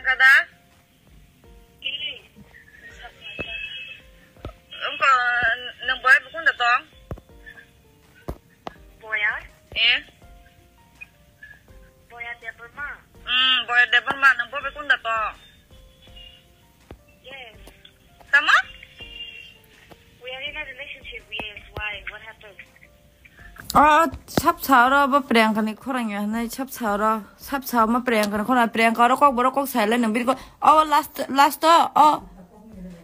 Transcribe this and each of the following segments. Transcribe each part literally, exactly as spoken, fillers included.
Kada? Wngkha, nwng boyar bukung da tong? Boyar? Eh? Boyar Debbarma? Hmm, boyar Debbarma, nwng bo bukung da tong? Yes. Tamo? We are in a relationship, yes. Why? What happened? O, sab sa oro bo Priyanka ni khorang ya, nai sab sa oro, sab sa ma Priyanka ni khorang, Priyanka oro kok borok kok sai le nang biri ko, o last, last o, o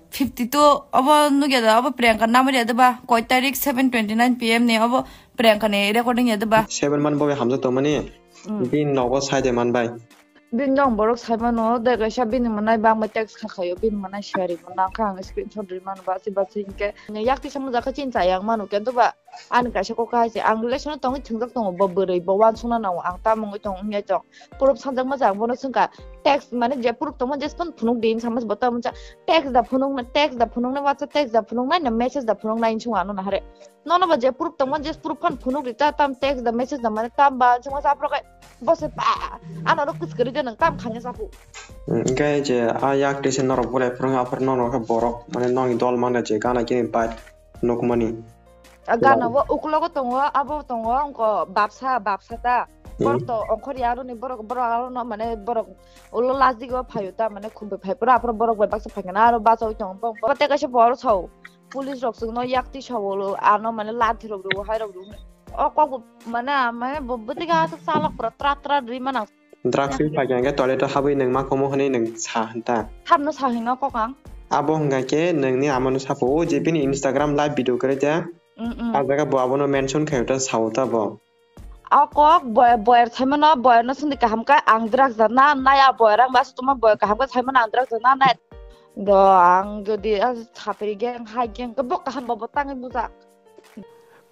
fifty two, obo nugya da, obo Priyanka number ya da ba, koi tarik seven twenty nine P M ni, obo Priyanka ni recording ya da ba. Seven man bo hamjak tong mani, hmm, bini nogo sai de man bai. Bini nong borok sai mano, de kaisa bini manai bangma text kha khayo, bini manai share mo nang kha ang screenshot ri mano ba, si ba si hinke. Yak tisa mo jakha chin cha yang mano, kento ba ani kaisa kok hai se, ang relation o tongwi thwngjak tongo, bo bwrwi, bo uansukna nango, ang tamungwi tong wngya tong. Proof sanjak ma jang bono swngkha, text mane je proof tongma je phone phunuk di, sama bo tamo cha, text da phunuk na, text da phunuk na, WhatsApp text da phunuk na, na message da phunuk na, insung ano na hare. Nono ba je proof tongma je proof phan phunuk ri ta tam text da message da mane tam ba chuma sa pro kai bo se pa ano ro kus kari de nang tam khanya sa pu. Hingke je a yak tese norok bolai phwrwng aphar nono khe borok mane nongni dol mangda je gana kini bike nukmani. A gana bo ukulogo tongo abo tongo ongko babsa babsa ta. Borok to ongkhor ya aroni borok borok arono mane borok ulo last digo phayo ta mane khumbai phai pura aphar borok bai baksa phai kana aro bachawi tongo bo te kaisa bor sao. Police rok chwngno yakti sabo, ano mane lathi rok rwo, hai rok rwo. O kok bo mane, mane bo bwtwi ga aswk chalok pura tra tra rwi mano. Drugs rwi phai khe toilet o habwi nwng ma komo hwnwi nwng sa hwn ta. Thamno sa hino kok ang. Abo hwnga khe nwngni amano sapho, o je bini Instagram live video kwrwi ta. Mm, mm. A jaga bo abono mention khaio ta, sao ta bo. O kok boy-, boyar thaimano, boyarno swngdi kaham khe ang drugs da na nai, a boyar ang bas tuma boy kaham khe thaimano ang drugs da na nai. Do ang jodi a sapri gang hai gang khe bo kaham bo bo tangwi bujak.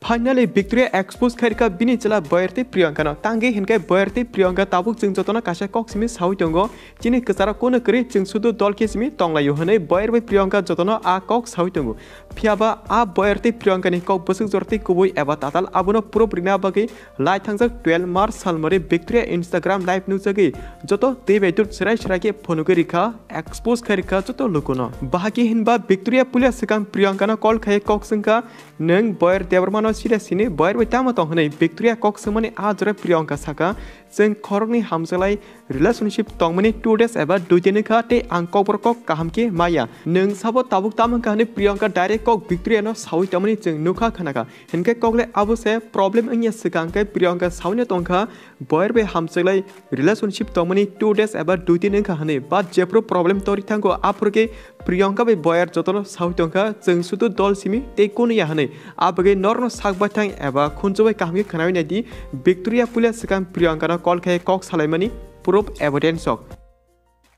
Finally, Victoria expose khairkha bini chwla boyar tei Priyanka no. Tangwi hinkhe boyar tei Priyanka tabuk chwng jotono kaisa kok simi sawi tongo. Chini kwcharo kono kwrwi chwng sudu dol khe simi tonglaio hwnwi boyar bai Priyanka jotono a kok sawi tongo. Phiyaba a boyar tei Priyanka ni kok bwswk jora tei kubui eba tatal abono proof rina bagwi lai thangjak twelve March salmari Victoria Instagram live nukjagwi joto tei bai dur chwrai chwrai khe phunugwi rikha, expose khai rikha joto lukuno. Bahai khe hinba Victoria puila swkang Priyanka no call khai kok swngkha, "Nwng boyar Debbarma no sida sini boyar bai tamo tong?" hwnwi Victoria kok swngmani a jora Priyanka sakha, "Chwng khoroknwi hamjaklai relationship tongmani two days eba dui din wngkha tei ang kokborok kok kaham khe maya. Nwng sabo tabuk tamo wngkha?" hwnwi Priyanka direct kok Victoria no sawi tongmani chwng nukha khnakha. Hinkhe kokle abo se problem wngya swkang khe Priyanka sawino tongkha, boyar bai hamjaklai relationship tongmani two days eba dui din wngkha hwnwi. But jephru problem tori thango aphuru khe Priyanka bai boyar jotono sawi tongkha, "Chwng sudu dol simi tei kunu ya," hwnwi. Abagwi norokno sak baithang eba khunju bai kaham khe khwnawi naidi, Victoria puila swkang Priyanka no call khai kok salaimani proof evidence rok.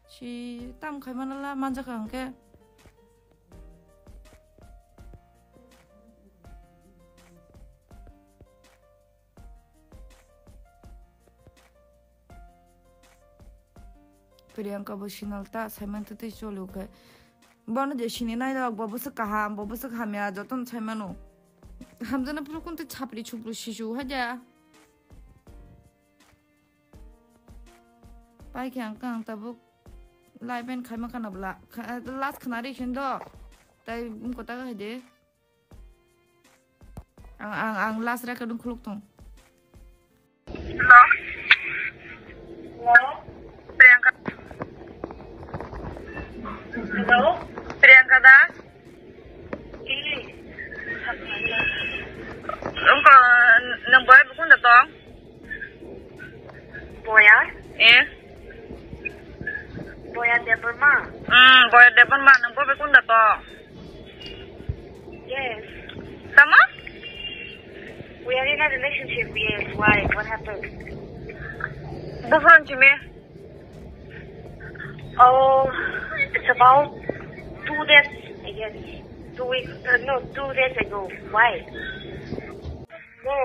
Si tam khai manala manjakha hwnkhe. Priyanka bo sinal ta saiman twi choli khe. Bono je sini nai rok, bo bwswk kaham, bo bwswk hamya, jotono sai mano. Hamjaknai phuru kun twi chapri chupru sisu hai da. Pai khe ang kang tabuk live and khaima khana bla. Kha-, last khna ri sin do. Tai wngkha ta hai de. Ang, ang, ang last record wng khuluk tong. Hello? Hello? Priyanka. Hello? Priyanka da? Eh. Wngkha, nwng boyar bukung da tong? Boyar? Eh? Boyar Debbarma? Hmm, boyar Debbarma, nwng bo bukung da tong? Yes. Tamo? We are in a relationship, yes. Why? What happened? Boyfriend chime? Oh, it's about two days, I guess. Two weeks, uh, no, two days ago. Why? No.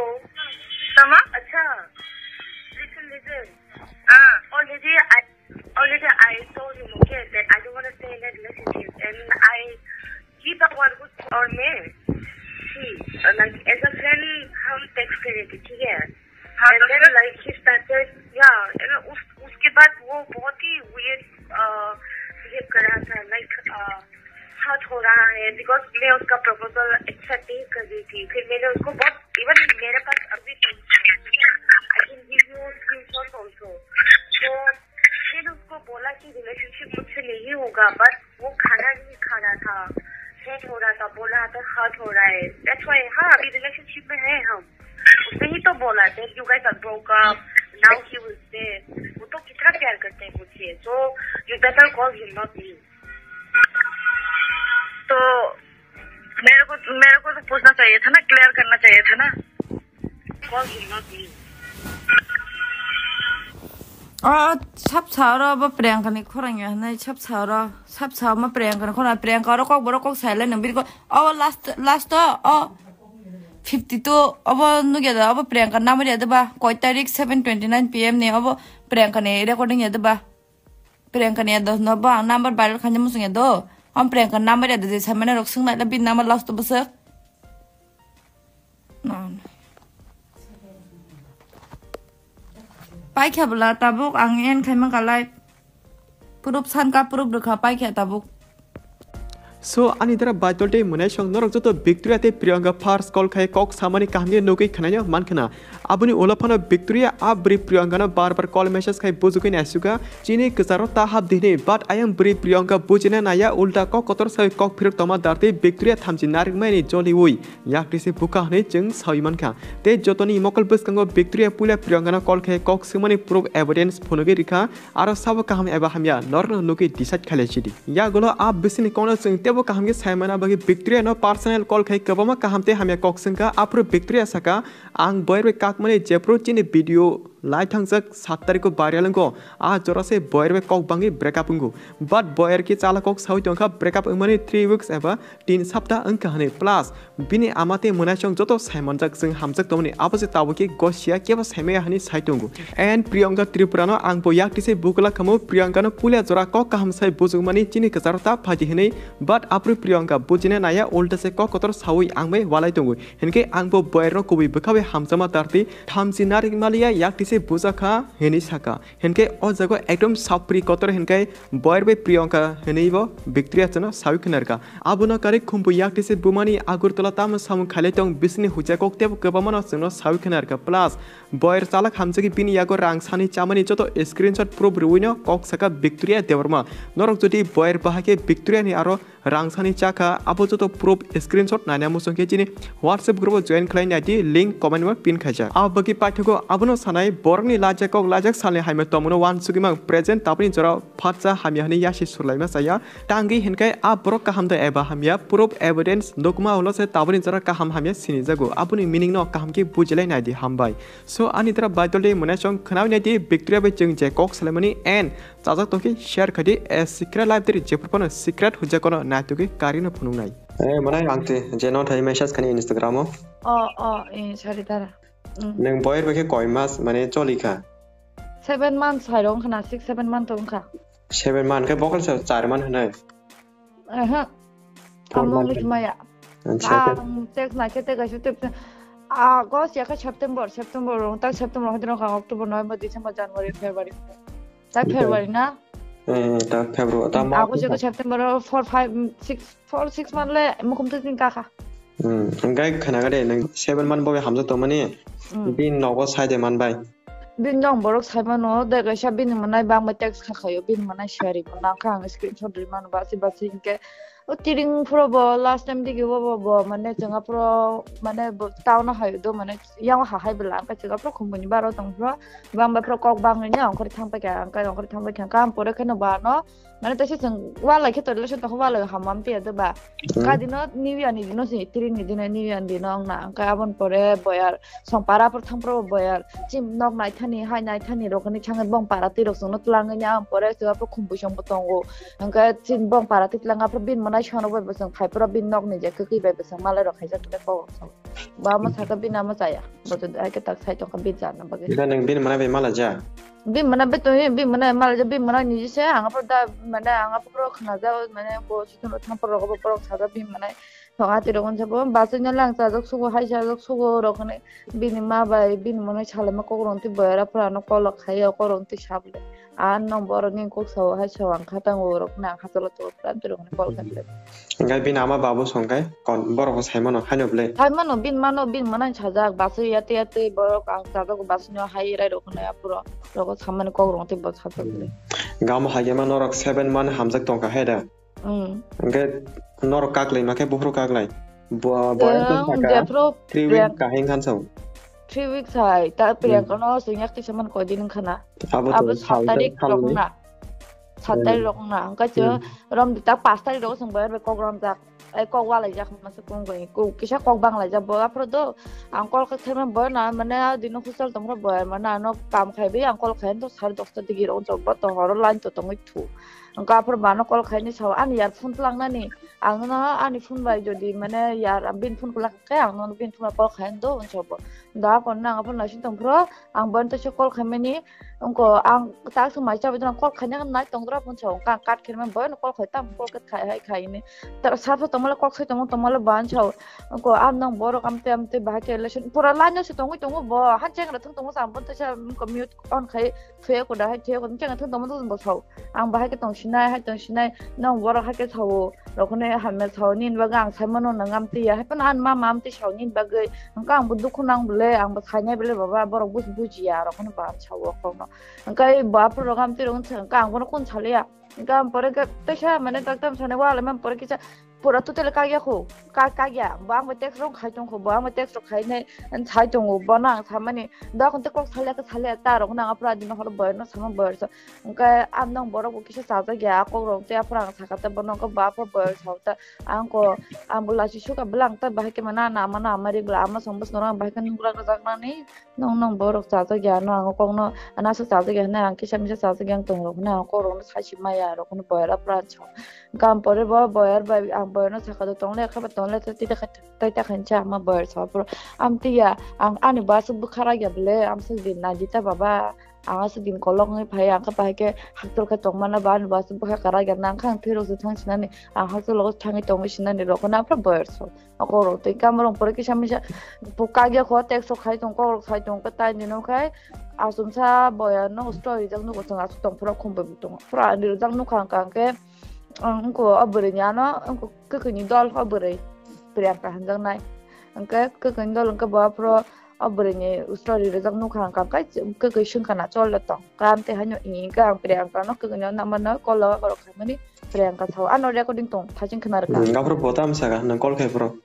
Tama? Acha, listen, listen. Ah. Already I, already I told him, okay, that I don't wanna stay in that relationship, and I give up one good और मैं, see, like, as a friend हम text कर रहे थे, ठीक है? हाँ, and तो then, फिर? Like, he started, yeah, and उस, उसके बट वो बहुत ही वियर्ड बिहेव कर रहा था, लाइक हर्ट हो रहा है, बिकॉज मैं उसका प्रपोजल एक्सेप्ट नहीं कर रही थी। फिर मैंने उसको बहुत, इवन मेरे पास अभी I can give you screenshot also. तो मैंने उसको बोला कि रिलेशनशिप मुझसे नहीं होगा, बट वो खाना नहीं खा रहा था, हेट हो रहा था, बोल रहा था हर्ट हो रहा है। दैट्स व्हाई, हाँ, अभी रिलेशनशिप में है हम। उसने ही तो बोला that you guys are broke up, now he will stay। वो तो कितना प्यार करते हैं मुझसे। So you better call him, not me। तो मेरे को मेरे को तो पूछना चाहिए था ना, क्लियर करना चाहिए था ना। Call him, not me. O sap sa oro bo Priyanka ni khorang ya hwnwi sap sa oro sap sa ma Priyanka ni khorang, Priyanka oro kok borok kok sai lai nang bini ko o last last o o fifty two obo nugya da obo Priyanka number ya da ba koi tarik seven twenty nine P M ni obo Priyanka ni recording ya da ba Priyanka ni ya da no ba number viral khan musung ya do om Priyanka number ya da je sai mane rok sung nai la bini number last o bwswk. Paikha bwla tabuk ang en khaima kalai. Proof sanka proof rwkha paikha tabuk. So ani dara baitol tei mwnai song norok joto Victoria tei Priyanka first call khai kok samani kaham khe nugwi khwnaino mankhwna. Aboni ulo phano Victoria a bwrwi Priyanka no bar bar call message khai bujugwi naisuka chini kwcharo ta hap di hinwi, but ayang bwrwi Priyanka bujina naya ulta kok kotor sai kok phirok toma dar tei Victoria thamchi narikmani joliwi. Yak tise buka hwnwi chwng sawi mankha. Tei jotoni mokol bwskango Victoria puila Priyankano call khe kok swngmani proof evidence phunugwi rikha, aro sabo kaham eba hamya norokno nugwi decide khailai sidi. Yagulo a bisingni kokno chwng teibo kaham khe sai mana bagwi Victoriano personal call khai kwbangma kaham tei hamya kok swngkha, aphuru Victoria saka, "Ang boyar bai kakmani jephuru chini video lai thangjak sat tarikho viral wngkho, a jora se boyar bai kok bangwi break up wngo." But boyar khe chala kok sawi tongkha break up wngmani three weeks eba tin sapta wngkha hwnwi. Plus bini ama tei mwnaisong joto saimanjak chwng hamjak tongmani, abo se tabukhe gosia kebo saimaya hwnwi sai tongo. And Priyanka Tripura no ang bo yak tisai bukula khamu, Priyanka no puila jora kok kaham sai bujukmani chini kwcharo ta phaidi hwnwi, but aphuru Priyanka bujina naya ulta se kok kotor sawi ang bai walai tongo. Hinkhe ang bo boyar no kubui bwkha bai hamjakma tarti thamchi narikmaliya yak tisai bujakha hwnwi saka. Hinkhe o jago ekdom sapri kotor hinkhe boyar bai Priyanka hwnwi bo Victoria chwngno sawi khwnarkha. Abono karwi khumbu yak tise bumani Agartala tamo samung khailai tong bisingni huicha kok tebo kwbangmano chwngno sawi khwnarkha. Plus boyar chalak hamjagwi bini yago rang sani chamani joto screenshot proof rwino kok saka Victoria Debbarma. Norok jodi boyar bahai khe Victoria ni aro rang sani chakha, abo joto proof screenshot naina muchung khe chini WhatsApp group o join khlai nai di, link comment o pin khaijak. Abo bagwi paithago abono sanai borokni lajak kok lajak salni hamya tongmano wansugwi mang present taboni jora phatsa hamya hwnwi yasi surlaima chaya. Tangwi hinkhe a borok kaham da eba hamya proof evidence nukma ulo se taboni jora kaham hamya sinijago. Aboni meaning no kaham khe bujilai nai di, hambai. So ani dara baidol de mwnai chong khnawi nai di Victoria bai chwng je kok salaimani and chajak tongkhe share khaidi, a secret life diri jephru phano secret hujak kono naitugwi karino phunuknai. Eh, mwnai ang te je no thai message khani Instagram o. O, o, eh, sorry dara. Mm. Nang boyar bai khe koi mas mane choli kha? Seven months hai rong khana, six, seven month wng kha. Seven month khe bokol sa char month hwnai. Aha. Four month. Amo maya. Acha. Ang text na khe te kaisa text. August ya khe September, September rong tak September rong hadi rong kha October, November, December, January, February. Tak February na? Eh, tak February, tak March. August ya khe September four, five, six, four, six month le mukhum tu tin ka kha. Hmm, engkai khana ga de nang seven month bo hamjak tongmani. Hmm. Bin nogo sai de man bai. Bini nok borok sai mano, de kaisa bini mwnai bangma text kha khaio, bini mwnai share bo nang kha ang screenshot ri mano basi basi hinkhe. O tiring phuru bo last time digi bo bo bo mane chwng aphuru mane bo town o hai do mane yang ha hai bwla ang khe chwng aphuru khumui ni baro tong phuru bangma phuru kok bangwi ni ongkhor thang paikha ang khe ongkhor thang paikha ang khe ang pore kheno ba no. Mane teisa chwng walai khe toilet se tokho walai hamam tiya de ba. Hmm. Ka dino New Year ni dino se, three ni dino New Year ni dino wngna. Wngkha aboni pore boyar song para por thang pro boyar. Chim nok nai thani, hai nai thani rok hwnwi thangwi bong para twi rok chwngno twlangwi ni aboni pore chwng aphuru khum bwsong bo tongo. Wngkha chim bong para twi twlang aphuru bini mwnai sono bai bwswng khai phuru bini nok ni je kwkwi bai bwswng malai rok khaijak de kok. Ba ma saka bini ama chaya. Bo to ai ke tak sai tongkha bini chana bagwi. Ida nang bini mwnai bai mala ja? Bini mwnai bai tongwi, bini mwnai mala ja, bini mwnai ni se ang aphuru da mane ang aphuru khna ja mane bo chwng thang phuru rok bo borok sa ja bini mwnai. Thong ati rok unsa bo bachai no lang chajak sugo hai chajak sugo rok hwnwi bini ma bai bini mwnai salaima kok rong twi boyar aphuru ano kolok khai o kok rong twi sable. Ang nang borok ni kok sao hai sao ang kha tango rok na kha chalo to pura to rok ni kol kha. Engkai bini ama babu song kai kon borok bo sai mano haino ble. Hai mano bin mano bin mano sajak basu yate yate borok ang sajak basu no hai rai rok na pura rok samani kok rok te bo sajak ble. Gamo hai ma norok seven man hamjak tong kha hai da. Mm. Engke norok kaklai ma khe buphuru kaklai. Bo bo Ang saka jephru three week Priyanka kahing khan sao. Three weeks hai ta Priyanka no sing yak tisa man koi din khana. Abo to Abo sat tarik rok na. Sat tarik rok na. Engka cho rom di ta pas tarik rok sing bayar kok rom jak. Ai kok walai jak ma se kung kung. Ko kisa kok bang lai jak bo aphro do. Ang kol kha khaima bo na mane dino hostel tong ro bo mane ano kam khai bi ang kol khai to sar dosta digi ro to bo to horo line to tongoi thu. Ang ka aphro bano kol khai ni sao ani yar phone tlang nani. Ang no ani phone bai jodi mane yar bin phone kula khe ang no bin phone kol khai do unsa bo. Da kon nang aphro naising tong phro ang ban to se kol khai mani. Ungko ang tak sung mai chabai dona kol khai nang nai tong dra phone sao. Ang ka kat khe man ban kol khai tam kol kat khai hai khai ni. Tar sa pho tong mala kok sai tong tong mala ban sao. Ungko am nang borok am te am te bahai khe relation pura line no se tongoi tongo bo. Han cheng ra thung tongo sa ban to se ungko mute on khai. Thuya ko da hai thuya ko cheng thung tongma thung bo sao. Ang bahai khe tong sinai hai tong sinai nang borok hai khe sao. Rokone hamya sao nini bagwi ang sai mano nang amtwi ya. Hai phano ani mama amtwi sao nini bagwi. Hwnkhe ang bo dukhu nang bole ang bo sainai bole baba borok buj bujiya rokone ba sao kokno. Hwnkhe bo aphuru rok amtwi rok wngkha hwnkhe ang bono kun saliya. Hwnkhe ang pore khe teisa mane doctor sanai wala man pore kisa pura totally kagya kho. Ka kagya bo ang bo text rok khai tong kho bo ang bo text rok khai nai sai tongo bono ang samani. Dokhon tei kok salia khe salia ta rok nang aphuru adino horo boyar no sama boyar sa. Hwnkhe ang nang borok bo kisa chajak ya kok rok tei aphuru ang saka tei bono hwnkhe bo aphuru boyar sa ta ang ko ang bo lachi suka bwla ang ta bahai khe mana na ama na ama ri bwla ama song bwswk norok ang bahai khe nukrak rwjak nani nong nong borok chajak ya no ang kok no ano aswk chajak ya hinui ang kisa misa chajak ya wng tong rok hinui ang kok rok no sai si maya rok hinui boyar aphuru ang sa. Hwnkhe ang pore bo boyar bai ang boyar no saka tong le khe ba tong le tei ta khaincha ama boyar sa aphuru. Amtwi ya ang ani bo aswk bwkha rak ya bwle amswk din nai di ta baba. Ang aswk din kolok wngwi phai ang khe bahai khe haktor khe tongmano ba ani bo aswk bwkha kwrak ya nang khe ang thwi rok se thang sinani ang haktor logo thangwi tongwi sinani rok no aphuru boyar sa. Kok rok tei kamo rok pore kisa misa bo kagya kho text rok khai tong kok rok sai tong khe tai ni nung khai asumsa boyar no story jak nugo chwng aswk tong phuru khum bai bo tongo phuru ani rok jak nukha ang khe. Ang wngkha o bwrwi ni ano wngkha kwkhwini dol o bwrwi Priyanka hinjaknai. Hwnkhe kwkhwini dol hwnkhe bo aphuru o bwrwini story rijak nukha hwnkha hwnkhe kwkhwi swngkha na chol le tong kam tei haino hwnkhe ang Priyanka no kwkhwini o number no call logo borok khaimani Priyanka sao ano recording tong thaching khna rwkha. Hmm, aphuru bo tamo saka nwng call khai phuru.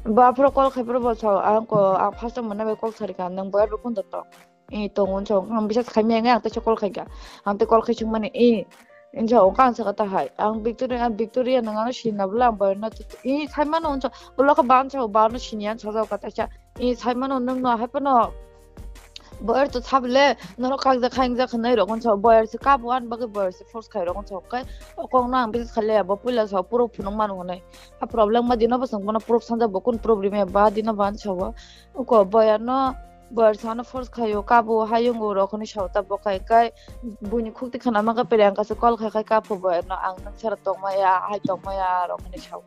Bo aphuru call khai phuru bo sao ang ko ang first time mwnai bai call sarikha nwng boyar bo phone to tong. I tongo wngsa ang bisas khaimya ang tei call khaikha. Ang tei call khai swngmani i wngsa ang kha ang saka ta hai. Ang Victoria ang Victoria nang ano sinna bwla ang boyar no i saimano wngsa ulo kha ban sa ban no sini ang sajak kha taisa. I saimano nwng no hai phano boyar to sabile norok kagja khaingjak hinwi rok wngsa boyar se kabo ani bagwi boyar se force khai rok wngsa kai. O kok no ang bisas khaile bo puila sa puro phunuk mano hinwi. A problem ma dino bwswng bono proof sanja bo kun problem ya ba dino ban sa o. Uko boyar no Boyar sano force khaio kabo hayungo rok hwnwi sao ta bo khai kai buini khukti khna mangkha Priyanka se call khai khai kapho boyar no ang nang sara tongmaya hai tongmaya rok hwnwi sao.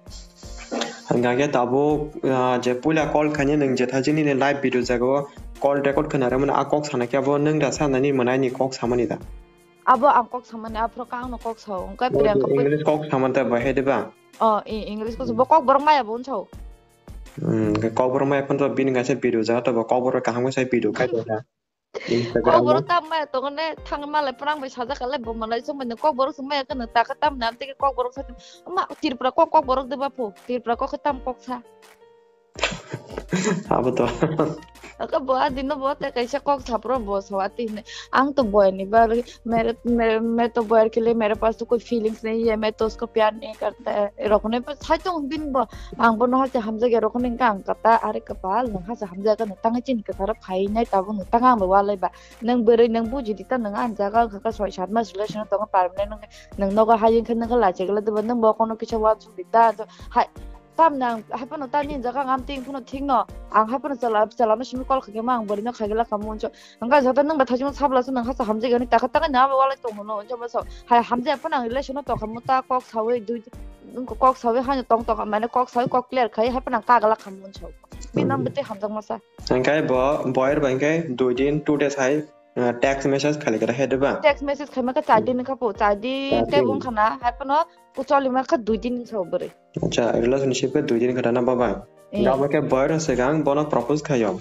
Hwnkha khe tabuk, ah, je puila call khainai nwng je thaijini ni live video jaga o call record khna rwmani a kok sana khe abo nwng da sanani mwnaini kok samani da? Abo ang kok samani aphuru khe ang no kok sao hwnkhe Priyanka pui- English kok samani ta bahai de ba? Oh, i English kok bo kok borok maya bo unsao. Hmm, khe kokborok mai phano bini kaisa video jaga tongo, kokborok kaham khe sai video khai tongkha. Instagram o. Kokborok tam mai tongo ne, thang malai phrang bai sajak kha le, bo malai chwng bai kokborok chwng mai khe nang ta khe tam na, tei kokborok sa, ma Tripura kok, kokborok de ba pho, Tripura kok khe tam kok sa. Abo to. Aka bo adino bo te kaisa kok sa phuru bo so ati hine, ang to boy ni ba Mere, mere, मैं तो बॉयर के लिए, मेरे पास तो कोई फीलिंग्स नहीं है, मैं तो उसको प्यार नहीं करता है. Rokne pa sai tong bin bo, ang bono hacha hamjak ya rokne kang kata, are kapal, nang hacha hamjak ka nang tang chin ka thara phai nai tabo nang tang ang walai ba. Nang bwrwi nang buji di ta nang an jaga ka ka soi sat mas relation tong permanent nang, nang nogo hayeng khe nang ka la chegla de ba nang bo kono kisa wan sung di ta. Hai, Tamni ang haphano tamni jaga ang amtwi phano thikno ang haphano chala chalano simi call khaikhe ma ang bwrwino khaikhe lakha muncho. Ang ka jota nwng ba thajima sabla se nang hasa hamjak ani takha takha na walai tongmano uncho masa hai hamjak phano ang relation no tokha muta kok sawi dui kok sawi haino tong tong mane kok sawi kok clear khai haphano ang kagala kha muncho. Bini nang bwtwi hamjak masa. Hingkai bo boyer bai hingkai dui din two days hai Ah, text message khali khe he diba? Text message khaima khe char din kha po, char din Char tei din. Wng khana, hai phano kucholi ma kha dui din sa bwrwi. Acha, relationship khe dui din khata na babai? Eh. Gabo khe boyar se gang bono propose khayo.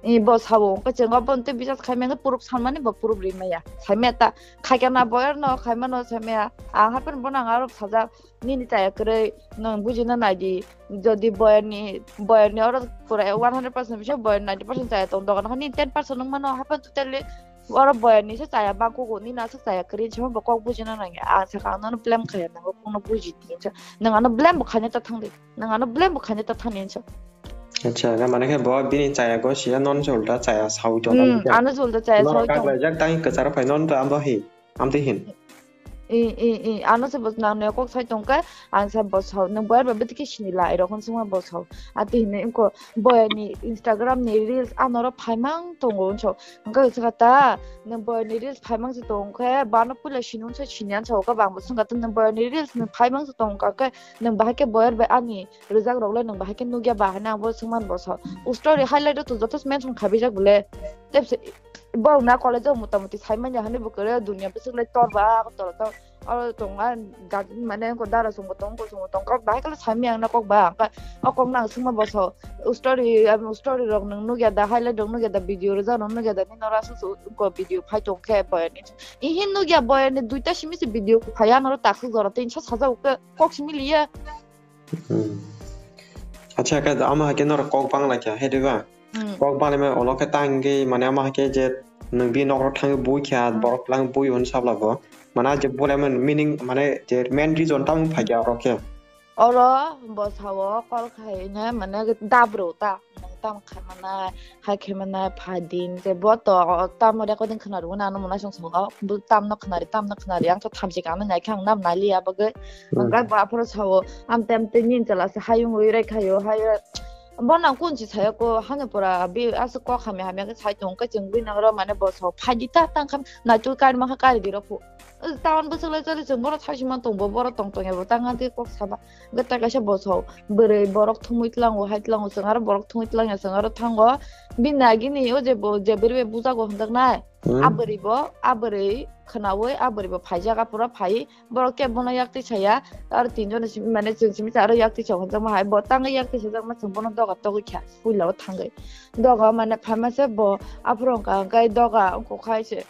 Eh, bo sabo, khe chwng bo tei bisas khaima khe proof sanmani bo proof ri maya. Saimaya ta, khaikha na boyar no, khaima no saimaya. Ang hai phano bono ang aro sajak, nini chaya kwrwi, nwng bujina nai di. Jodi boyarni, boyarni oro pura one hundred percent bisa boyar ninety percent chaya tong dogan, nini ten percent wng mano, hai phano totally oro boyarni se chaya bangkugo, nini aswk chaya kwrwi, sabo bo kok bujina nangya. Ang sakha ang nono blame khaya nango, kokno buji di hinsa. Nwng ano blame bo khaina ta thang di. Nwng ano blame bo khaina ta thang di hinsa. Acha, na mane khe bo bini chaya go siya non se ulta chaya sawi tong Hmm, tang. Ano se ulta chaya sawi tong. Kaklaijak tang kwcharo phai non ta abo hi. Amtwi hin. I, i, i, ano se bo nang ne kok sai tong khe, ang sa bo sao, nwng boyar ba bwtwi khe sini lai rok hwn sungma bo sao. Ati hinwi wngko boyar ni Instagram ni reels ano ro phaimang tongo wng sao. Hwnkhe wngkha ta, nwng boyar ni reels phaimang se tong khe, bano puila sini wng sao sini ang sao, khe bang bo swngkha ta nwng boyar ni reels nwng phaimang se tong kha khe, nwng bahai khe boyar bai ani rijak rok le nwng bahai khe nukya ba hinwi ang bo swngman bo sao. O story highlight o to joto mention khaibijak bole. Tei se, borok na college o mota moti sai manya hinwi bo kwrwi o dunia bwswk lai tor ba toro to oro tongma gad-, mane ko dara song bo tong ko song bo tong kok bahai khe sai manya ang na kok ba ang khe o kok nang swngma bo so story, um, story rok nung nugya da highlight rok nugya da video rwjak rok nugya da nini oro aswk swk ko video phai tong khe boyar ni ihin nugya boyar ni duita simi se video phai ya noro takhuk jora tei sa sajak khe kok simi liya. Hmm. Acha, khe ama hai khe norok kok bangla kha, hai diba? Hmm. Kok banglaima ulo khe tangwi, mane ama hai khe je nwng bini nokro thangwi bui kha, Hmm. borok twlang bui hwn sabla bo. Mane je bole meaning, mane je main reason tamo phai kha oro khe. Oro bo sao call khaina, mane dabro ta, nwng tamo khaimana, hai khe mane pha din je bo to tamo recording khwna rwna ano mwnai song songo. Bo tamno khwnari, tamno khwnari, ang to thamchi kang nai khe ang nam nai liya bagwi. Hmm. Ang kai bo aphuru sao, amte amte nini chwla se hayung wi rai khaio, hayo. Bo nang kun si saya ko, hano pura bi aswk kok hamya hamya khe sai tong khe chwng bini oro mane bo sao, phai di ta tang kha, naitul kari ma kha kari di rok phu. Town bwswk lai chali chwng bono thai sima tong bo, borok tong tong ya bo tang kha kok saba. Hwnkhe tai kaisa bosong bwrwi borok thumui tlango, hai tlango, chwng aro borok thumui tlang ya, chwng aro thango. Bini agini o je bo, je bwrwi bai bujago hwnjak nai. Hmm. A bwrwi bo, a bwrwi khwnaui, a bwrwi bo phaijak, aphuru phai. Borok khe bono yak twi saya, aro tinjon simi, mane chwng simi aro yak twi sa hwnjakma hai. Bo tangwi yak twi sajakma chwng bono doga togwi kha, puila o thangwi. Doga mane phaima se bo, aphuru wngkha, hwnkhe doga wngkha khai se.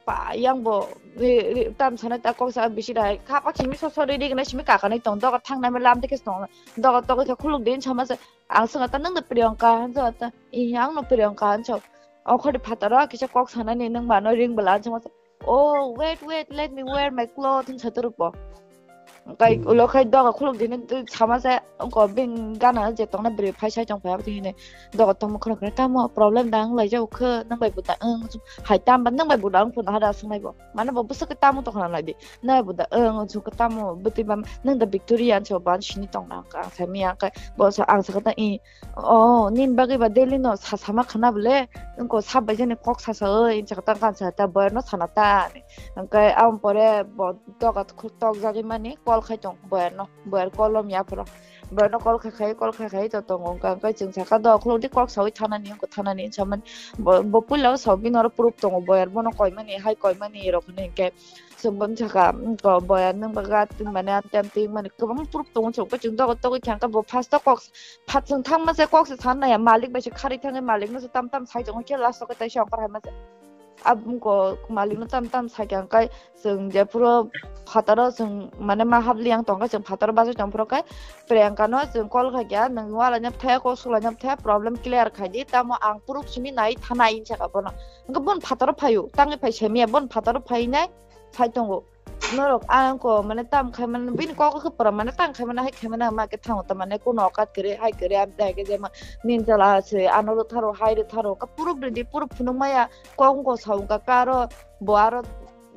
Pa, yang bo, ri, ri, tam sana ta kok sa bisi dai. Kha pa simi so so ri ri gna simi ka kanai tong. Doga thang nai me lam te kes tong. Doga toga khe khuluk din sama se. Ang sanga ta nang da Priyanka, han sa ta. I ang no Priyanka han sa. O khodi phataro kisa kok sana ni nang ma no ring bala han sa. Oh, wait, wait, let me wear my clothes, han sa ta rupo. Kai Hmm. ulo khai doga khuluk din sama se. Ko bin gana je tong na bri phai sai tong phai abdi hine. Doga tong mo khana khana tamo problem dang lai jau khe nang bai buta ang hai tam ban nang bai buta ang phun hada sungai bo. Mane bo bwswk khe tamo tongna nai di. Nai bo da, ang, ang, chwng khe tamo bwtwi ba, nwng da Victoria, ang chwng ba sini tong na, ang, ang sai maya, ang khe, bo sa, ang sakha ta, i, o, nini bagwi ba daily no sa sama khana bole, wngko sab bai jani kok sa sa, oi, ang sakha ta, ang sakha ta, boyar no sana ta, ani. Ang khe, ang pore bo doga tok jagwi mani call khai tong, boyar no, boyar call lom ya phoro. Boyar no call khai khai, call khai khai to tongo, ang khe, ang khe chwng sakha do, khulok di kok sawi thana ni, wngko thana ni, ang sa mani, bo, bo puila o sa bini oro proof tongo, boyar bono koi mani, hai koi mani, rok hinwi khe. Chwng bo wng sakha, wngko boyar nwng ba gat mane amte amte wngmani kwbangma proof tongo, chwng khe chwng dogo togwi kha, hwnkhe bo first o kok pha-, chwng thangma se kok se san naiya, malik bai se kharwi thangwi malik no se tam tam sai tongo, khe last o khe taisa ongkhor hai ma se. Abo wngko malik no tam tam sai kha, hwnkhe chwng jephuru phataro chwng mane ma hap liyang tongkha, chwng phataro bachai tongphuru khe Priyanka no chwng call khaikha, nwng walaina bwthai ya, kok suklaina bwthai ya, problem clear khai di, tamo ang proof simi nai thanai, hinwi sakha bono. Hwnkhe bono phataro phaio, tangwi phai semiya, bono phataro phainai. Phai tongo. Norok ang ko mane tam khai mane bini kok khe pura mane tang khai mane hai khai mane ma khe thango ta mane kuno okat kre hai kre am dai khe jema nin jala se ano ro tharo hai ro tharo ka puruk ridi puruk phunuk maya kok ko sa ka karo bo aro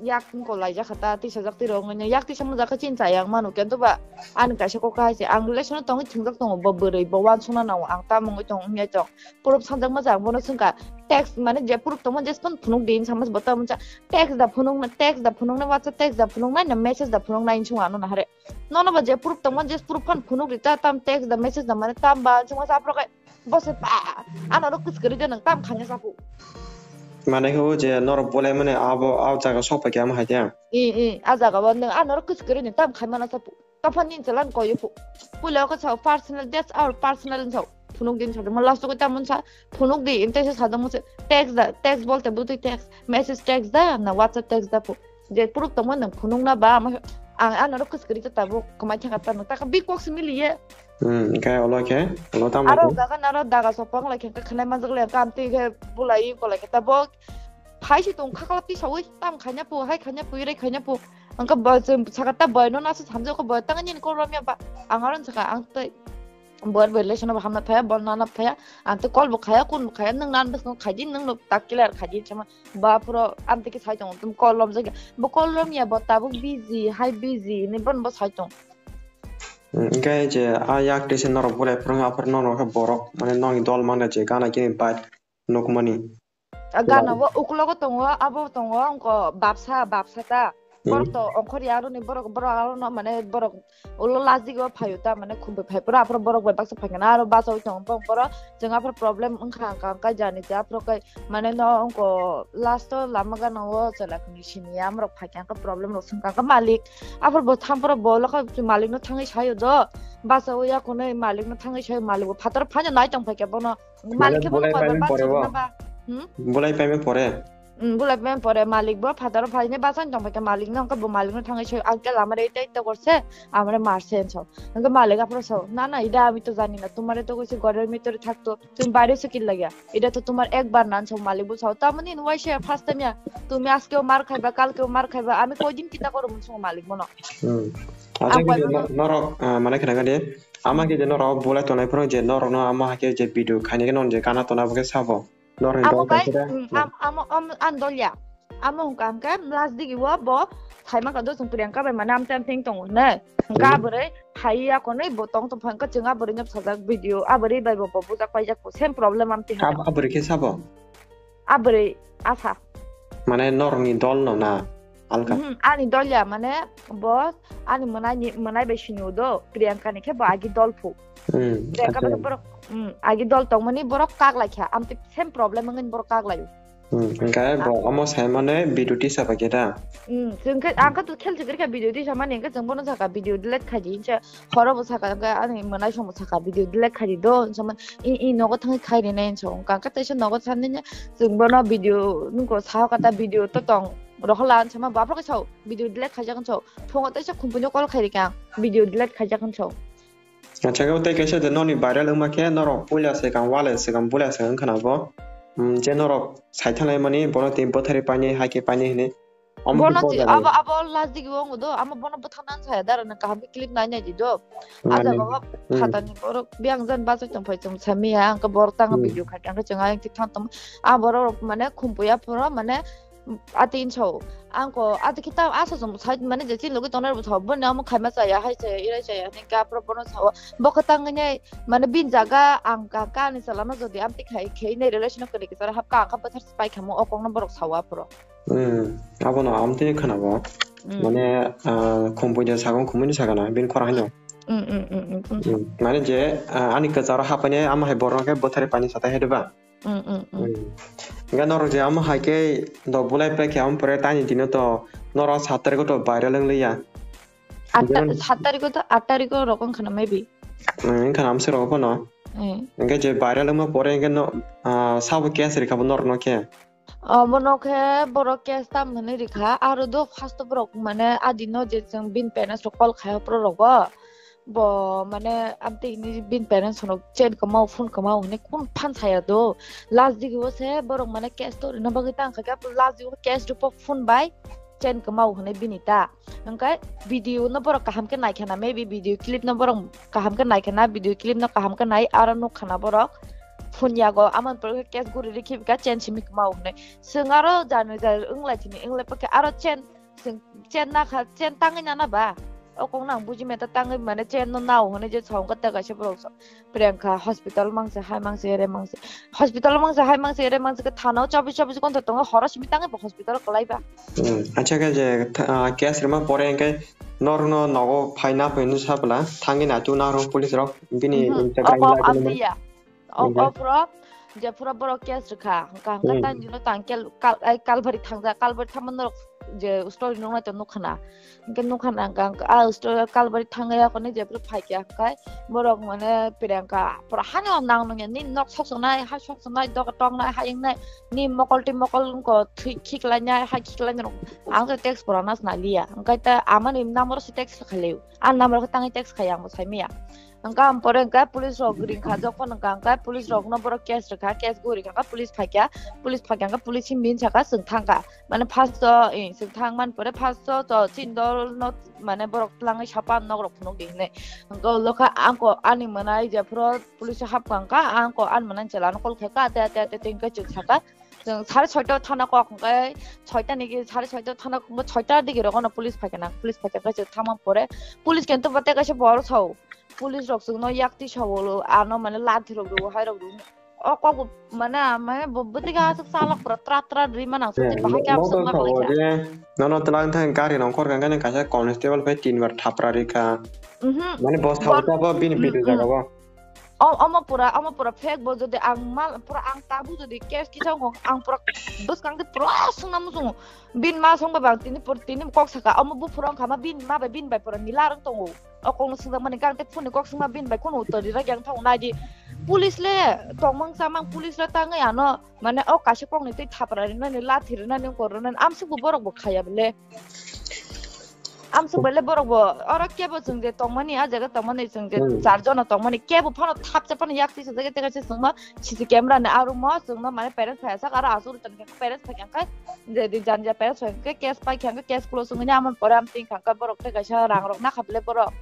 yak ko lai jakha ta tisa jak tiro ngene yak tisa mo jakha chin cha yang manu kento ba ani kaisa kok hai se ang relation tong thung jak tongo bo bwrwi bo wan suna nango ang ta mungwi tong nya tong. Proof sanjakma jang bono swngkha. Text mane je proof tongma je phone phunuk din sama bo tamo cha text da phunuk na text da phunuk na WhatsApp text da phunuk na na message da phunuk na insung ano na hare. Nono ba je proof tongma je proof phone phunuk ri ta tam text da message da mane tam ba insung sa pro kai. Bo se pa ano ro kus kari de nang tam khanya sa phu. Mane khe o je norok bolai mani abo, a jaga sok pai khe amo hai khe. I, i, a jaga o nwng a norok kwchwk kwrwi ni tam khai mana sa pu-, topha ni chwla ni koi phu-, puila o khe sa personal, that's our personal sa phunuk din sa mo last o khe tamon sa phunuk di inte se sa dong se text da, text bolte butwi text, message text da na WhatsApp text da phu. Je proof tongma nwng phunuk na ba amo ang a norok kwchwk kwrwi ta tabuk kwmai thangkha ta nwng ta khe big box miliye. Hmm, khe olo khe, olo tamo Aro khe? Daga naro daga sopang lai khe khwnai manjak le kam twi khe bulai ko lai khe ta bo phai si tong khakla twi sawi tam khanya pu, hai khanya pu, rai khanya pu. Angka bo chwng saka ta boy no nasu samjak ko boy tang nini kol romya ba. Ang aron saka ang tei boy relation ba hamna thaya, bol nana thaya. Ang tei kol bo khaya, kun bo khaya, nung nan bwskango khaidi, nung no tak clear khaidi chama. Ba puro am tei khe sai tongo, tum kol romjak ya. Bo kol romya bo tabuk busy, hai busy ni bon bo sai tong. Hmm, hingke je a yak twi se norok bolai phwrwng aphuru norok khe borok mane nokni dol mangna je gana khe bike nukmani. A gana o ukulogo tongo, abo tongo wngkha babsa, babsa ta. Borok Hmm. To ongkhor ya aroni borok, borok arono mane borok ulo last digo phaio ta mane khumbai phai pura aphuru borok bai baksa phai kana aro bachawi tongo borok chwng aphuru problem wngkha wngkha wngkha jani je aphuru kai mane no wngkha last o lama gana o chwla khwni sini ya amrok phai kha wngkha problem rok swngkha wngkha malik aphuru bo thampura bo lokha malik no thangwi sayo do bachawi ya khwnwi malik no thangwi sayo malik bo phatar phaino nai tong phai kha bono. Malik khe bono bolai koi paimani ba pore o. Chwngno ba. Hmm? Bolai paimani pore. Hmm, bolai paimani pore malik bo phataro phaine bachani tong phaikhe malik no hwnkhe bo malik no thangwi soi ang khe lama re tei tei gorse amare marse hinwi sao. Hwnkhe malik aphuru sao, "Na, na, ida ami to jani na, tumare to koise ghorer bhitori thakto, tumi baire se killa gaya? Ida to tumar ekbar na," hinwi sao malik bo sao. Tamoni hinwi waisa first time ya, "Tumi ajkeo mar khaiba, kalkeo mar khaiba, ami koidin kita koro?" hinwi sao malik bono. Hmm. Acha Ang khe bai no-, mano- norok, ah, mane khna gani. Ama khe je norok bolai tongnai phuru je norok no ama hakhe je video khainai khe non je gana tona bo khe sabo. Norok ni Amo dol kai, kaisa da. Mm, am-, amo, am-, an dolya. Amo hwnkha hwnkhe last digi o bo thaima ka do chwng Priyanka bai mane amteng amteng tongo ne. Hwnkha Hmm. Bwrwi hai ya konwi bo tong tong phankha chwng a bwrwi no bwsajak video a bwrwi bai bo bo bujak paijak bo same problem amtwi Ab-, hwnkha. A bwrwi khe sabo? A bwrwi asa. Mane norok ni dol no na? Alka. Mhm, ani dolya mane bo ani mwnaini, mwnai bai sini udo, Priyanka ni khe bo agi dol phu. Hmm, Priyanka acha. Bai borok, hmm, agi dol tongmani borok kak lai kha, amtwi same problem wngwi borok kak lai. Hmm, hwnkhe bo Ah. Omo sai mane video tisa bai khe da. Hmm, chwng khe, ang khe tu khel chikri kha video tisa mani, hwnkhe chwng bono saka video delete khai di, hwnkhe horo bo saka, hwnkhe ani mwnai song bo saka video delete khai di do, hwnkhe man, i, i nogo thangwi khai rinai, hwnkhe hwnkhe teisa nogo thangwi chwng bono video, nuko sao kata video to tong. Rohola ang sama bapro khe sao video delete khaijak ang sao. Phungo teisa khumpuino call khai rikha ang video delete khaijak ang sao. Acha khe tei kaisa de noni viral wngma khe norok puila swkang wale swkang bula swkang wngkha na bo. Hmm, je norok saithang lai mani bono tei bwthari painai hai khe painai hinwi. Omo Bono khe ti-, bojak abo, ni. Abo last digi wng do, amo bono bwthang nang saya dara nang kaham khe clip nai nai di do. A Mane, jaga o hmm. Phatani borok biyang jan bachai tong phai tong sami ya, ang khe borok tang Hmm. Video khai ang khe chwng ayang thang tong. A borok mane khumpuya phoro mane Ati hinso, ang ko, ati kita asa jom side mane je chini logi tongnai bo sao, boni amo khaima chaya, hai chaya, irai chaya, hinwi ka pro bono sao, bo khe tangwi nai, mane bini jaga ang ka, ka ni chala no jodi amtwi khai, khai nai relation kwrwi kwcharo hap ka, ang kha bwthar pai khamo, o kok no borok sao aphuru. Hmm, abono amtwi khana bo. Hmm. Mane, ah, khum puida sago, khumui ni sakana, bini khorang haino. Hmm, hmm, hmm, hmm, hmm. Hmm, mane je, ah, ani kwcharo hap painai, amo hai borok no khe bwthari painai satai hai diba? Mm, mm, mm. Mm. Hingke norok je amo hai khe dok bulai pai khe amo pore tani dino to norok sat tarikh o to viral wng liya. Atta-, Hingke no sat tarikh o to, aat tarikh o rok wng khana maybe. Mm, wng khana amswk rok phano. Eh. Hingke je viral wngma pore hingke no, ah, sabo case rikha bo norok no khe. Obono khe borok case tam hwnwi rikha, aro do first o borok mane adino je chwng bini parents rok call khai o borok rogo. Bo mane amtwi hwnwi bini parents no chain kwmao phone kwmao hwnwi kun phan saya do. Last digi o se borok mane case to rwna bagwi tang kha khe last digi o case rwpok phone bai chain kwmao hwnwi bini ta. Hwnkhe video no borok kaham khe nai khana, maybe video clip no borok kaham khe nai khana, video clip no kaham khe nai aro nuk khana borok phone yago amoni pore case guri rikhi bika chain simi kwmao hwnwi. Chwng aro jani jani wng lai thini wng lai pakhe aro chain Chwng chen na kha, chen tangwi nana ba? O kok no ang buji meta tangwi mane chen no nao hwnwi je song kata kaisa borok song. Priyanka hospital mangsa hai mangsa ere mangsa. Hospital mangsa hai mangsa ere mangsa khe thana o chobbish chobbish ghonta tongo horo simi tangwi bo hospital kwlai ba. Hmm, acha khe je tha-, ah, case rwma pore hwnkhe norok no nogo phai na phai hwnwi sa bwla thangwi naitu na rw police rok bini Mhm. Instagram Obo live amtwi no ya. O, Mhm. O puro je phura borok case rwkha, hwnkha hwnkha Hmm. tang dino tang kel-, kal-, ai kalbari thangjak, kalbari thangma norok je story nuknai to nukha na. Hwnkhe nukha na hwnkha, hwnkha, ah, story kalbari thangya kone je phura phaikya hwnkhe borok mane Priyanka pura hani o nang nungya, nini nok sok songnai, ha sok songnai, doga tongnai, ha wngnai, nini mokol twi mokol wngkha thwi khiklainai, ha khiklainai rok. Ang to text pura nas na liya, hwnkhe ta amani number se text khalio. Ani number khe tangwi text khai ang bo sai maya. Hwnkhe ang pore hwnkhe police rok ring kha, jokon hwnkha hwnkhe police rok no borok case rwkha, case bo rikha khe police phaikha, police phaikha hwnkhe police himdi hinwi sakha chwng thangkha. Mane first o, eh, chwng thang man pore first o to chini dol no mane borok twlangwi sapa nok rok phunuk di hinwi. Hwnkhe ulo khe ang ko ani mwnai jephuru police o hapkha hwnkha, ang ko ani mwnai chwla no call khaikha, ate ate ate ate hwnkhe chwng sakha. Chwng sare soita o thana kok hwnkhe soita ni sare soita o thana kok hwnkhe soita digi rogo no police phaikha na, police phaikha khe chwng thangma pore police kintu bo tei kaisa borok sao, police rok chwngno yakti sao, ano mane lathi rok rwo, hai rok rwo, o kok bo mane mane bo bwtwi khe aswk chalok pura tra tra rwi mano ang Eh, sotwi bahai khe no abswk to ma sao khlai kha. Je, nono twlang thang gari nongkhor kang khe kaisa constable bai tin bar thapra rikha. Mhm. Mane bo sao Bon-, ta bo bini mm, video mm. Jaga bo. O-, omo pura, omo pura fake bo, jodi ang mal, pura ang tabuk jodi case kisa wngkha, ang pura bwskang tei pura swngna muchungo. Bini ma songba bang tini pur-, tini kok saka, omo buphuru wngkha ma bini ma bai bini bai pura nila rwng tongo. O kokno swngjakmani kang tei phone ni kok swngma bini bai kheno uttor rijak yang thango nai di. Police le tongmang chamang, police le tangwi ano, mane o kaisa kokni twi thapra rinani, lathi rinani, wngkor rinani, amsukbo borok bo khaya bole. Amsuk bai le borok bo, oro kebo chwng je tongmani, a jaga tongmani, chwng je Hmm. Char jona tongmani, kebo phano thapsa phano yak tisa jaga tega se chwngno C C camera ni aro mo chwngno mane parents phai sak aro asuk tong khe parents phai khe je di jan ja parents phai khe case pai khe case close wngwi amon pore am tin kha borok tei kaisa rang rok na kha bole borok.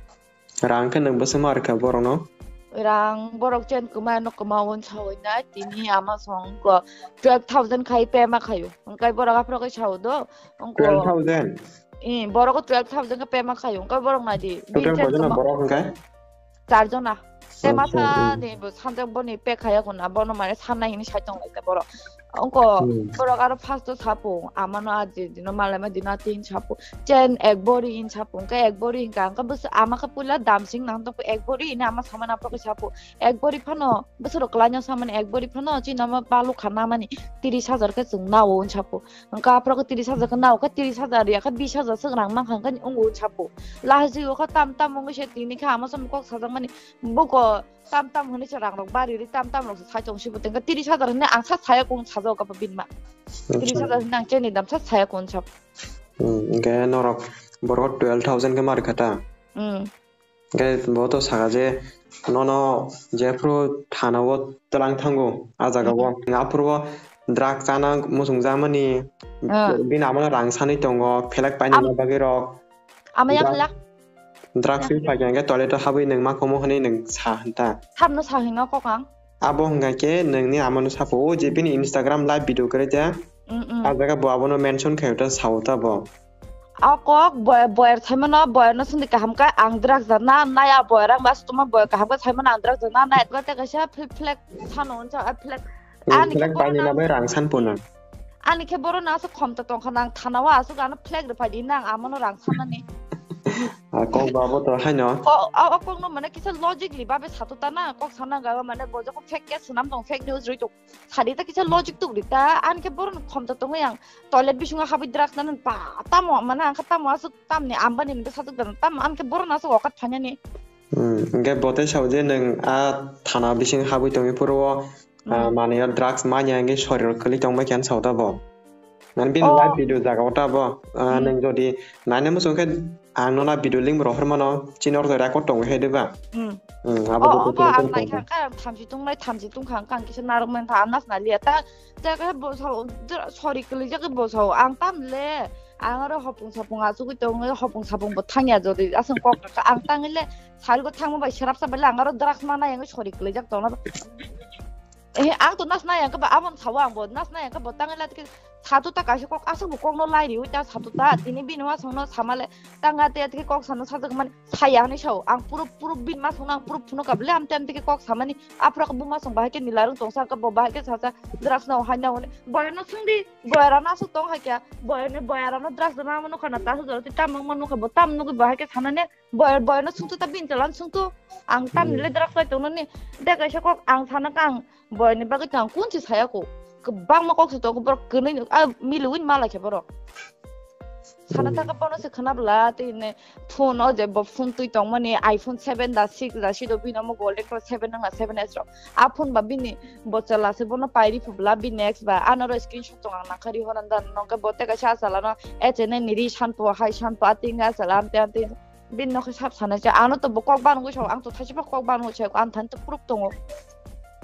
Rang khe nwng bwswk ma rwkha borokno? Rang borok chen kwma no kwma wng sawi nai tini ama song ko twelve thousand khai pay ma khayo. Hwnkhe borok aphuru khe sao do. Hwnkhe twelve thousand? Eh, borok twelve thousand khe pay ma khayo. Hwnkhe borok nai di. Total koijon borok hwnkhe? Char jona. Te Acha, masa hmm. Ni bo sanjak boni pay khaya khuna bono mane sanna hini sai tong lai borok. Ongko Hmm. Borok aro first o sapo, amano aji dino malai ma dino tin sapo. Chen ek bori in sapo, hwnkhe ek bori hwnkha, hwnkhe bwswk ama khe puila dam sing nang tongkha, ek bori hwnwi ama samani aphuru khe sapo. Ek bori phano, bwswk rok kwlaino samani ek bori phano chini omo balu kha namani tris hajar khe chwng nao hwn sapo. Hwnkhe aphuru khe tris hajar khe nao khe tris hajar ya khe bis hajar swk rang mankha hwnkhe wngo hwn sapo. Lahai jio khe tam tam wngwi se tini khe ama samung kok sajakmani buko tam tam hwnwi se rang rok bari ri tam tam rok se sai tong sibo tengkhe tris hajar hwnwi ang sa saya kung sajao kapa binma. Acha. Tris hajar hwnwi ang cheni dam sa saya kung sap. Hmm, hwnkhe norok borok twelve thousand khe ma rwkha ta? Hmm. Hwnkhe bo to saka je nono jephru thana o twlang thango a jaga o. Hmm. Aphuru o drug chana muchung jamani Ah. Bini amano rang sanwi tongo, phelak painani Am-, bagwi rok. Ama yak Drug lak. Drugs wi phaikha hwnkhe toilet o habwi nwng ma khomo hwnwi nwng sa hwn ta. Sabno sa hino kok ang. Abo hwnkha khe nwngni amano sapo, o je bini Instagram live video kwrwi ta. Mm, mm. A jaga bo abono mention khaio ta, sao ta bo. A kok boy, boyar saimano, boyarno sindi kaham khe ang drugs da na naya, boyar ang bas tuma boy kaham khe saimano ang drugs da na naya, tei kaisa fl-, flag sano hwnsa, a flag. Hmm, ani khe flag borok bainina nang bai rang san pono. Ani khe borok nang aswk khomta tongkha nang thana o aswk ano flag rwphai di nang amono rang sanani. Ah, kok babo to haino. O, o, o kokno mane kisa logically babe sato ta na kok sana ga mane bo jokon fake case swnam tong fake news rwi tong. Sadi ta kisa logic tuk di ta ani khe borok khomta tongwi ang toilet bisingo habwi drugs nani pa tamo mane ang khe tamo aswk tamni ambani ni bwsajwk da tamo ani khe borok no aswk okat phainani. Hmm, hwnkhe bo tei sao je nwng a thana bising habwi tongwi phuru o, ah, Hmm. Manwi o drugs manya hwnkhe sorir o kwlwi tongbai khe ang sao ta bo. Nang bini Oh. Live video jaga o ta bo, ah, Hmm. Nwng jodi naina muchung khe ang nono video link bo rohor mano, chini oro record tongo khe de ba? Hmm. Hmm, abo Oh, bo obo ang tongkha. Naikha kha thamchi tungnai, thamchi tungkha ang kisa narwk mantha, ang nasna liya ta, ta khe bo sao, dra-, sorir kwlwijak khe bo sao, ang tam le, ang oro hopung sapung achugwi tongwi hopung sapung bo thangya jodi aswk kok kha ang tangwi le, Sarigo thangma bai srapsa bai le ang aro drugs mana yang sori kwlaijak tongna. Eh, ang to nas na yang khe ba abon sawa ang bo nas na yang khe bo tangwi la tike satu ta kaisa kok aswk bo kokno lai riwi ta satu ta tini bini wasongno samale tanga te tike kok sano sajak mani saya hinwi sao ang puro puro bini masongno ang puro phuno kable am tem tike kok samani aphra khe buma song bahai khe nila rung tongsa khe bo bahai khe sasa drugs no hai na hwnwi boyarno sungdi boyarano aswk tong hai khe boyarni boyarano drugs no ma nukha na ta hujaro tei tam nang ma nukha bo tam nugwi bahai khe sanani Boyar, boyarno sungtu ta bini tolan sungtu. Ang tamni le drak sai tongno ni. De kaisa kok ang sana kang boyni bagwi tang kun si saya ko. Kwbangma kok si tongo borok kwnwi a miliwi ma lai khe borok. Sana thangkhe bono se khwnabla tei ne phone o je bo phone twi tongmani iPhone seven da six da si do bini omo golden ko seven nang na seven S rok. A phone ba bini bo chwla se bono pairi phubla bini ex ba ano ro screenshot tong ang nangkha ri horan da nongke bo tei kaisa a chwla no H N N ni ri sanpo hai sanpo a tinga a chwla amte amte bini nokhe sap sana cha ano to bo kok banwi sao ang to thaisi ba kok banwi sao ang thani to proof tongo.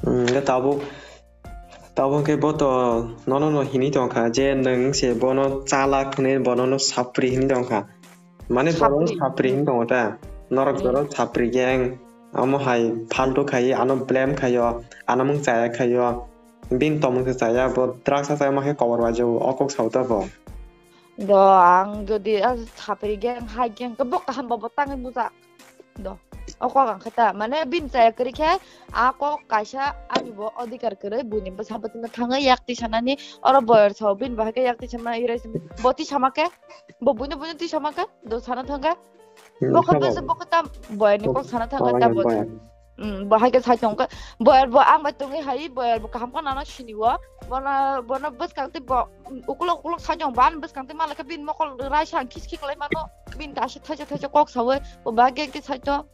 Hmm, tabuk Tabuk khe bo to nono no hini tongkha je nwng se bono chalak hwnwi bono no sapri hwnwi tongkha. Mane bono no sapri hwnwi tongo ta. Norok jorok sapri gang. Omo hai faltu khai, ano blame khaio, ano mung chaya khaio. Bini tomung se chaya, bo drugs sa chaya ma khe kobor wajo o kok sao ta bo. Do ang jodi a sapri gang, hai gang khe bo kaham bo bo tangwi bujak. Do. O kok ang khe ta, mane bini chaya kwrwi khe a kok kaisa ani bo adhikar kwrwi buini bwsa bwtwino thangwi yak tisanani oro boyar sao bini bahai khe yak tisanani irai simi bo tisama khe bo buino buino tisama khe do sana thangkha. Bo khe bese bo khe ta boyarni kok sana thangkha ta bo. Hmm, bo hai khe sai tong khe boyar bo ang bai tongwi hai boyar bo kaham khe nana sini o bono bono bwskang tei bo ukulok ukulok sai tong bo ani bwskang tei malai khe bini mokol raisa ang khis khik lai mano bini ta aswk thaisa thaisa kok sawi bo ba gek gek sai tong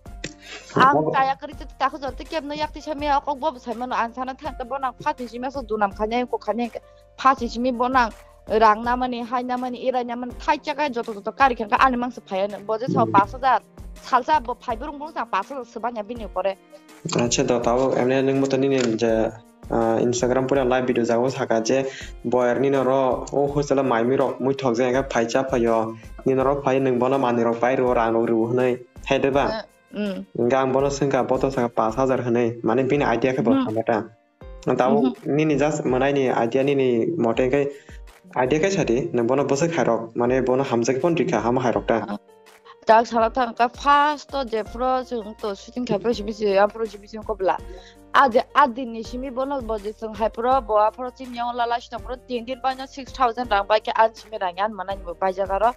ang kaya kwrwi tei ta khe jor tei kebno yak tei sai maya kok bo sai mano ang sana thang khe bono ang phatwi simi aswk dunam khanya kok khanya phasi simi bono ang rang namani hai namani irai namani thai chakha joto joto kari kha ani mangsa phai ano bo je sao pas hajar salsa bo phai burung burung sa pas hajar swbanya bini pore. Acha do tabuk emne nwng bo to nini je ah, Instagram pura live video jago saka je boyar nini oro o hostel o maimi rok muithok je engkhe phai cha phaio nini oro phai nwng bono manwi rok pai rwo rang rok rwo hwnwi hai de ba? Hwnkhe ang bono swngkha bo to saka pas hajar hwnwi mane bini idea khe bo hamya ta. Tabuk nini just mwnaini idea nini mote khe idea khe sadi nwng bono bwswk khairok mane bono hamjak phone rikha hama khairok ta. Tak sala thang kha first to jephuru chwng to shooting khai phuru simi se aphuru simi se kobla. A je a din ni simi bono bo je chwng hai phuru bo aphuru chini yang lala sina phuru tin din paino six thousand rang bai khe an simi rang yan manai bo bai jaga ro.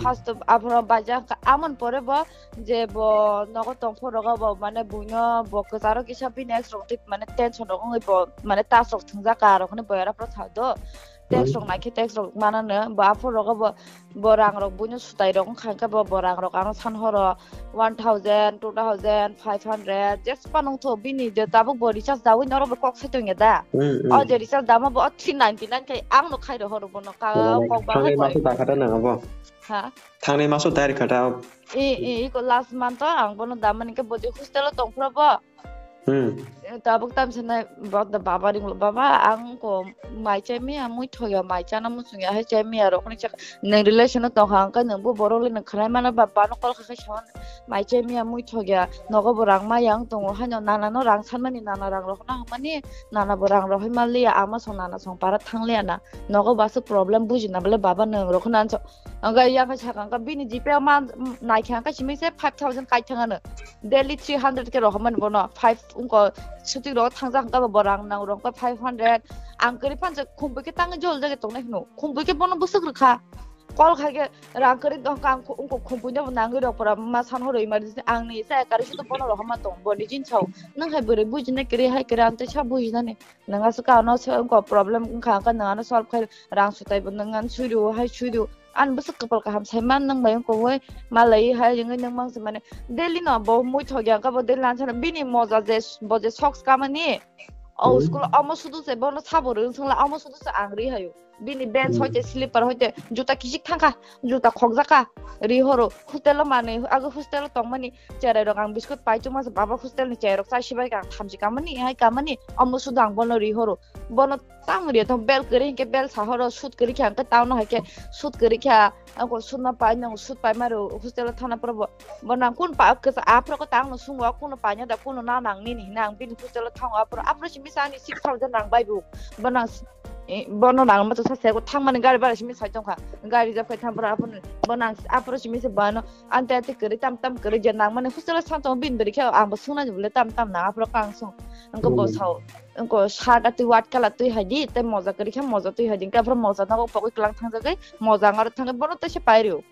First to aphuru bai jak kha amon pore bo je bo nogo tong phuru rogo bo mane buino bo kwcharo kisa bini ex rok twi mane tension rok wngwi bo mane tas rok thwngjak ka rok hwnwi bo era phuru sa do. Tax rok naikhe tax rok manano bo aphuru rogo bo bo rang rok buino sutai rok wngkha hwnkhe bo bo rang rok ano san horo one thousand two thousand five hundred jespa nungtho bini je tabuk bo recharge dawi norok bo kok sai tongya da. O je recharge dama bo three ninety nine khai ang no khai rohoro bono ka kok ba hai. Thangni maso da khata nang abo. Ha? Thangni maso da khata. E e iko last month o ang bono damani khe bo je hostel o tongphuru bo. Hmm. Tabuk tamsa nai baba ringlo baba ang ko mai chai miya mui thoya mai chana muchung ya hai chai miya rok ni chak nang relation no tong hang ka nang bo borok le nang khlai mana baba no kol kha kha sawan mai chai miya mui thoya nogo bo rang ma yang tongo haino nana no rang san mani nana rang rok na mani nana bo rang rok hai ma liya ama song nana song para thang liya na nogo basu problem buji na bole baba nang rok na so ang ga yang ka sakang ka bini jipe ma nai kha ka simi se five thousand kai thang ano. Daily three hundred khe rohormani bono five wngkha suti rogo thangjak hwnkha bo rang nang rok five hundred ang kwrwi phansa khumbu khe tangwi jol jagwi tongnai hwno khumbu khe bono bwswk rwkha kol khai khe rang kwrwi wngkha ang wngkha khumbu no nangwi rok pora ma san horo emergency ang ni sa kwrwi sutu bono rohorma tong bo ni jin sao nwng hai bwrwi bujinai kwrwi hai kwrwi ang tei sa bujinani nwng aswk ano se wngkha problem wngkha ang khe nwng ano solve khai rang sutai bo nwng ano sui rw hai sui rw. Ani bwswk kwpal kaham sai man nwng bai wngkha wngwi malai hai wngwi nwng mangsa mane daily no bo mui thok yang kha bo daily lan sana bini moja je bo je socks kamani o school omo sudu se bono sabo rwng songla omo sudu se ang ri hayo bini bench hoite slipper hoite juta kisik thangkha juta khokjakha ri horo hostel o manwi ag hostel o tongmani cherai rok ang biscuit pai chuma se baba hostel ni cherai rok chai sibai kha ang thamchi kamani hai kamani omo sudu ang bono ri horo bono Tang ria tong bel kwrwi hinkhe bel sahoro sut kwrwi kha hinkhe tang no hai khe sut kwrwi kha ako sut no pai nang sut pai maro hostel o thana poro bo bo nang kun pa kasa aphro ko tang no sungo kuno pai da kuno na nang nini hinang bini hostel o thango aphro aphro simi sa ani six thousand rang bai bu bo nang bono nang ma to sa sego thang mani gari bara simi sai tong kha gari reserve khai thang poro aphro bo nang aphro simi se bano ante ante kwrwi tam tam kwrwi je nang mani hostel o sa tong bini bwrwi khe ang bo sung nani bole tam tam nang aphro kang sung ang ko bo sao. Wngkha shirt atwi white colour twi hai di, tei moja kwrwi khe moja twi hai di. Wngkha aphuru moja nogo pogwi kwlang thangjagwi moja ang aro thangwi bono teisa pai rw.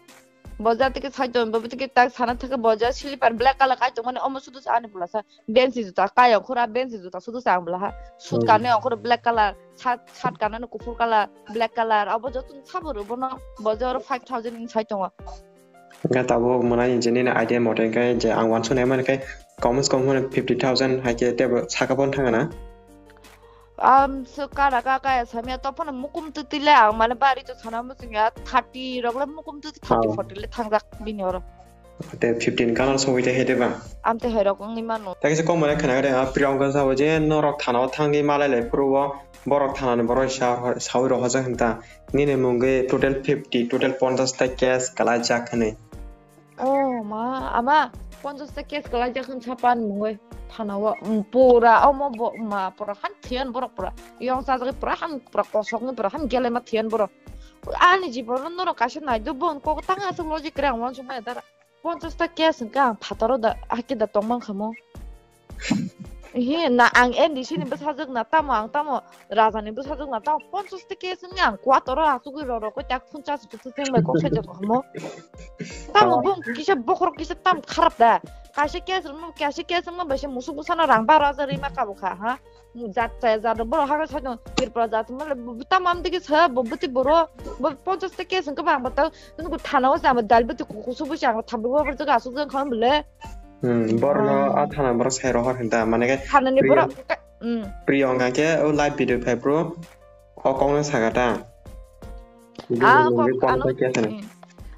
Bo jatike saiton, bo tike tak sana thake bo ja slipper black colour kai tongmani omo sudu sa ani bwlasa. Bensi juta kai ongkhora bensi juta sudu sa ang bwlaha. Sut Hmm. Kane ongkhora black colour, shirt, shirt kane no kuphur colour, black colour. Abo jotun sabo rw bono bo ja oro five thousand in sai tongo. Hingke tabuk mwnai je nini idea mote hingke je ang wansuk nai mani khe kom se kom hwnwi fifty thousand hai khe tebo saka phone thangana. Am so kara ka kaya samya to phano mukum tu tile ang mane bari to sana muchung ya thirty rok le mukum tu thirty Oh. Forty le thangjak bini oro. Te fifteen kana sogwi te hede ba. Am te hai rok wngwi mano. Ta kisa kom mane khana kare a Priyanka sabo je norok thana o thangwi malai lai phuru o borok thana ni borok sa sawi rok hojak hinta nini mungwi total fifty total ponchash ta case kalai jak hinwi. Oh ma ama ponchash ta case kalai jak hin sapan mungwi thana o mm, pura omo bo ma pura han thiyan borok pura yong sa jagwi pura han pura kosok ni pura han gelai ma thiyan borok. Ani jibon no norok kaisa nai do bon kok tang asuk logic kre ang wansuk maya dara. Ponchash ta case hwnkhe ang phataro da hake da tongmang khamo. He na ang N D C ni bwsajwk na tamo ang tamo raja ni bwsajwk na tamo ponchash ta case wngya ang kwataro asugwi roro koi tak phunchas bwsajwk bai kok sajak khamo. Tamo bung kisa bokhorok kisa tam kharap da. Kaisa case rwma kaisa case wngma bai se musuk bwsano rang baro hajar rima kabo kha ha. Jat chaya jat rok borok hakhe saiton Tripura jat mole tamam digi sa bo bwtwi boro bo ponchash ta case hwnkhe bang bwtang nugo thana o jama dal bwtwi kukusu bo chang thambi bo borok jaga asuk jang khan bole. Hmm, borno Ah. A thana borok sai rohor hinta mane ke Thana ni Priya- borok ka- hmm. Priyanka ke o live video phai bro o kong no saka ta. Ah, Video kok- ni kong ano- ko kya thana. Hmm.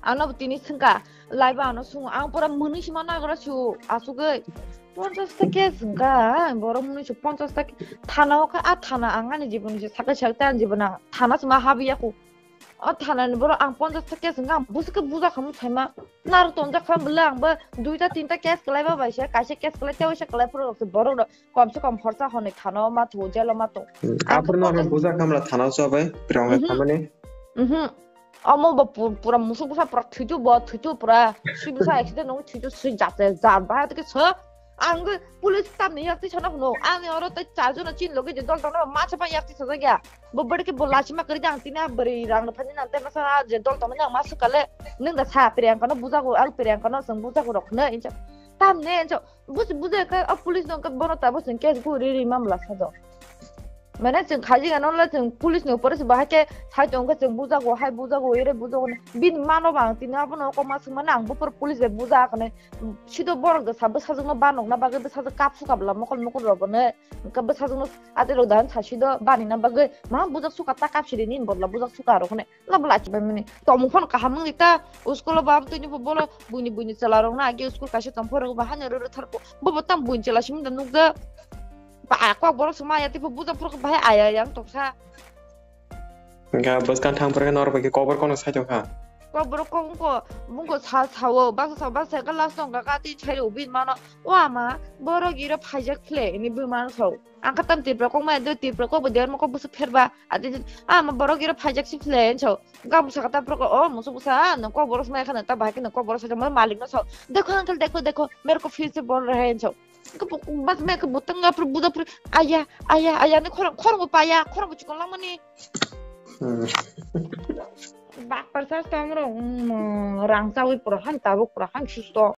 Ano tini sengka live ano sungo ang pura mwnwi sima nagra su asugwi ponchash ta case hwnkha borok mwnwi su ponchash ta thana o kha a thana ang ani jibon se sakha sakha ani jibon ang thana sima habi yaku o thana ni borok ang ponchash ta case hwnkha ang busu khe buja khamu saima naro tonjak kha bwle ang bo duita tinta case kwlai ba bai se kaisa case kwlai tei waisa kwlai phuru rok se borok rok kom se kom horsa honwi thana o ma thu jail o ma tong. Hmm, Ang khe aphuru no ponchash buja khamla thana o chobai Priyanka Mhm. Thamani. Mhm. Omo bo pu- pura musuk bwsa pura thwitu bo thwitu pura swi bwsa accident nungwi thwitu swi jate jat bahai tike so ang police tamni yakti sana hwno ani oro tei charjon chin logi je dol tongna ma chapa yakti sajak ya bo bwrwi ke bo lachima kwrwi ang tini a bwrwi rang rwphani nang tei masa je dol tongmani ang ma sukale nung da sa Priyanka no bujago ang Priyanka no sung bujago rok hwno incha tamni incha busi bujai kha o police no bono tabo sung case go ri ri mamla sa do. Mane chwng khaji gano le chwng police ni upore se bahai ke sai tong khe chwng bujago hai bujago ere bujago bini mano ba ang tini abono kok ma swngmani ang bupor police bai buja kane sido borok da sa bwsajwk no banok na bagwi bwsajwk kap suka bwla mokol mokol rok bwne hwnkhe bwsajwk no ati rok da sa sido bani na bagwi ma bujak suka ta kap siri nini bodla bujak suka rok hwnwi. Labo lachibaimani. Tongmung phano kaham wngwi ta, school o ba twi ni bo bolo buini buini chwla rok na age school kaisa tong phai rok ba hanya rw rw thar ko. Bo bo tam buini chwla simi da nukjak. Ba a kok borok se maya tei bo buja phuru bahai aya yang toksa. Ga bwskang thang phai norok bai khe kobor kono sai tong kha. Kok borok kok wngko bungko sa sao baksa sao baksa khe last tong kha ka tei sai rw bin mano. O ama borok iro phaijak khle ini bwmano sao. Ang kha tam Tripura kok maya do Tripura kok bo derma kok bwswk pherba. Adi ah ma borok iro phaijak si phle enso. Gabuk saka ta borok o musu bwsa nang kok borok maya khana ta bahai khana kok borok saka malik no sao. Dekho uncle dekho dekho mere ko phir se bol raha hai enso. Bas me ko butang ga pur buda pur aya aya aya ni khorang khorang bo paya khorang bo chikon langmani. Hmm. Bak parsa stomro rang sawi pura han tabuk pura han susto.